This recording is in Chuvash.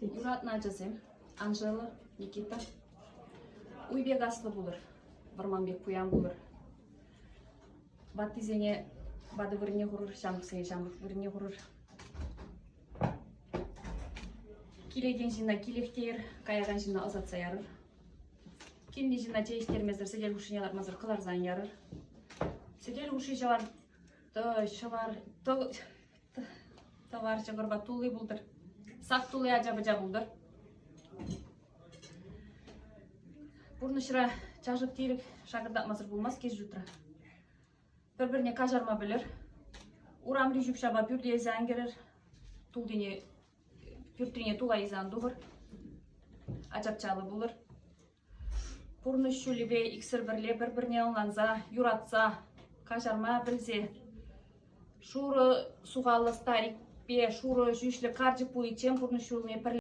Юратнӑ ачасем, Анжела, Никита, уй пек аслӑ пулӑр, вӑрман пек пуян пулӑр. Ваттисене ватӑ вырӑнне хурӑр, ҫамрӑксене ҫамрӑк вырӑнне хурӑр. Килекен ҫынна килех теер, каякан ҫынна ӑсатса ярӑр. Килнӗ ҫынна чей ӗҫтермесӗр сӗтел хушшине лартмасӑр кӑларса ан ярӑр. Сӗтел хушши ҫӑвар ҫӑвар тӑвар ҫӑкӑрпа тулли пултӑр. Сак тулли ача-пӑча пултӑр. Пурнӑҫра чашӑк-тирӗк шакӑртатмасӑр пулмасть кил-ҫуртра. Пӗр-пӗрне каҫарма пӗлӗр. Урамри ҫӳп-ҫапа пӳрте илсе ан кӗрӗр. Тултине, пӳртрине тула илсе ан тухӑр. Ачапчаллӑ пулӑр. Пурнӑҫ ҫулӗпе иксӗр пӗрле пӗр-пӗрне ӑнланса, юратса, каҫарма пӗлсе шурӑ сухаллӑ старикпе шурӑ ҫӳҫлӗ карчӑк пуличчен пурнӑҫ ҫулне пӗрле.